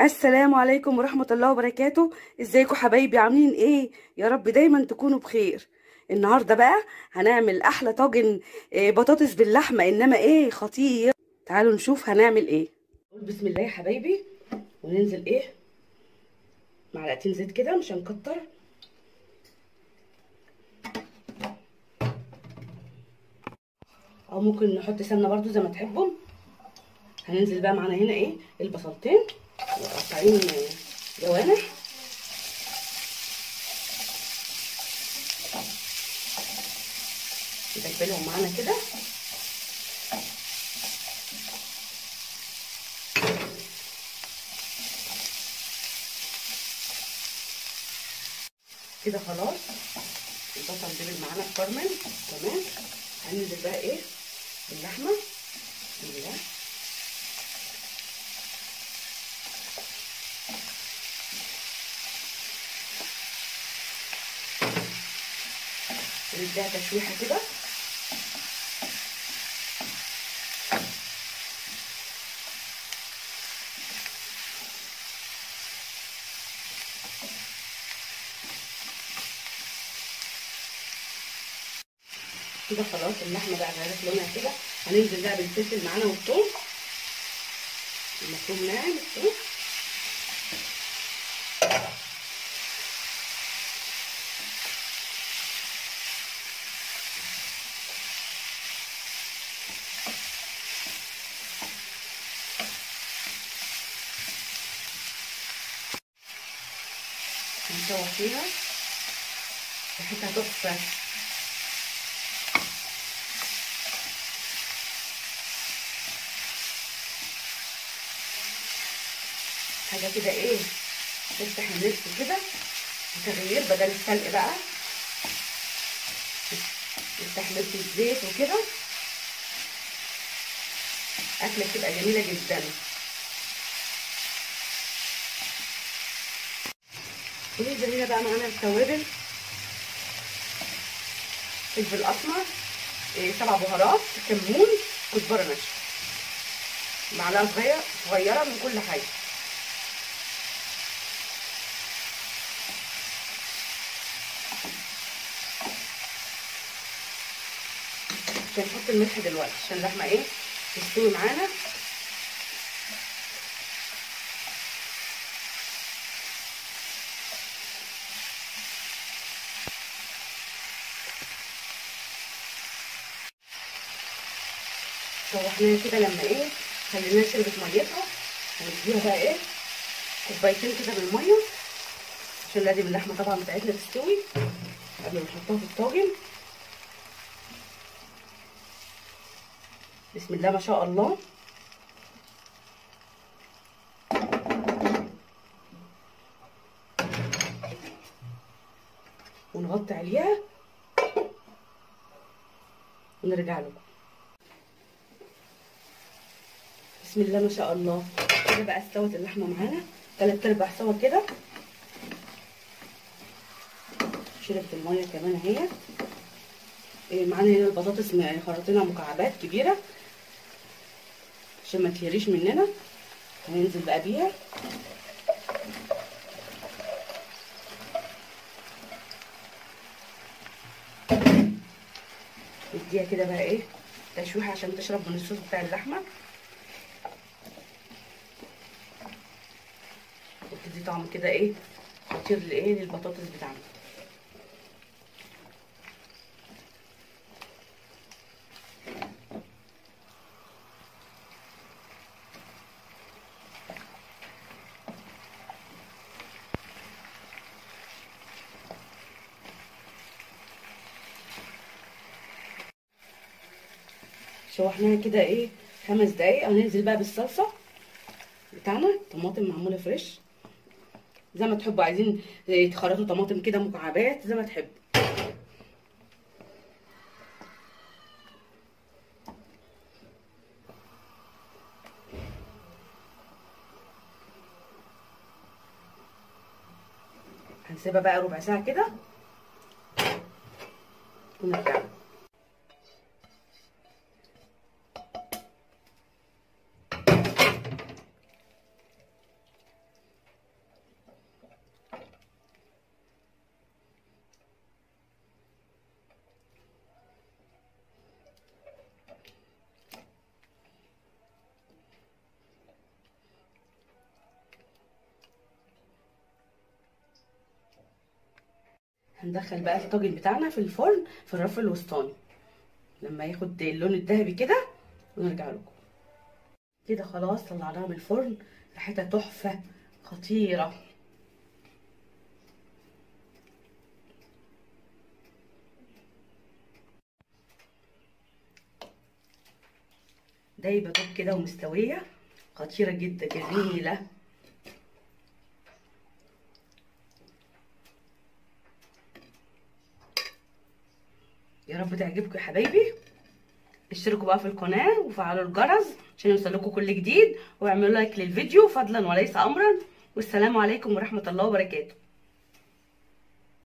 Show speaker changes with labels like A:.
A: السلام عليكم ورحمة الله وبركاته. ازيكم حبايبي، عاملين ايه؟ يا رب دايما تكونوا بخير. النهارده بقى هنعمل احلى طاجن بطاطس باللحمة، انما ايه خطير. تعالوا نشوف هنعمل ايه. نقول بسم الله يا حبايبي، وننزل ايه معلقتين زيت كده، مش هنكتر. او ممكن نحط سمنه برضو زي ما تحبوا. هننزل بقى معانا هنا ايه البصلتين مقطعين جوانح، ندبلهم معانا كده. كده خلاص البصل دبل معانا الكرمل، تمام. هننزل بقى ايه اللحمة، بسم الله. نديها تشويحه كده، كده خلاص اللحمة بقى غيرت لونها كده. هننزل بقى بالفلفل معانا والثوم المفروم ناعم، الثوم هنشوح فيها، ريحتها تحفة. حاجة كده ايه تفتح النفس كده، وتغيير بدل السلق بقى، نفتح نفس الزيت وكده، اكله بتبقى جميلة جدا. وننزل هنا بقى معانا التوابل، فلفل اسمر، 7 بهارات، كمون، كزبره ناشفة، معلقه صغيرة من كل حاجة. مش هنحط الملح دلوقتي عشان اللحمة ايه تستوي معانا. شوحناها كده لما ايه خليناها شربت ميتها، هنديها بقى ايه كوبايتين كده بالمية، عشان لازم اللحمة طبعا بتاعتنا تستوي قبل ما نحطها في الطاجن. بسم الله ما شاء الله. ونغطي عليها ونرجع لكم. بسم الله ما شاء الله. كده بقى استوت اللحمة معانا 3/4 سوا كده، شربت المية كمان اهي. معانا هنا البطاطس خرطينها مكعبات كبيرة عشان ما تهريش مننا. هننزل بقى بيها. نديها كده بقى ايه تشويحه عشان تشرب من الصوص بتاع اللحمة، وتدي طعم كده ايه خطير لايه للبطاطس بتاعنا. شوحناها كده ايه 5 دقايق. هننزل بقى بالصلصه بتاعنا، طماطم معمولة فريش زي ما تحبوا، عايزين تخرطوا طماطم كده مكعبات زي ما تحبوا. هنسيبها بقى ربع ساعة كده ونرجع. هندخل بقى الطاجن بتاعنا في الفرن في الرف الوسطاني لما ياخد اللون الذهبي كده، ونرجع لكم. كده خلاص طلعناها من الفرن، ريحتها تحفة خطيرة. دايبه دوب كده ومستويه، خطيرة جدا جميلة. يا رب تعجبكم يا حبايبي. اشتركوا بقى في القناة وفعلوا الجرس عشان يوصلكوا كل جديد، واعملوا لايك للفيديو فضلا وليس امرا. والسلام عليكم ورحمة الله وبركاته.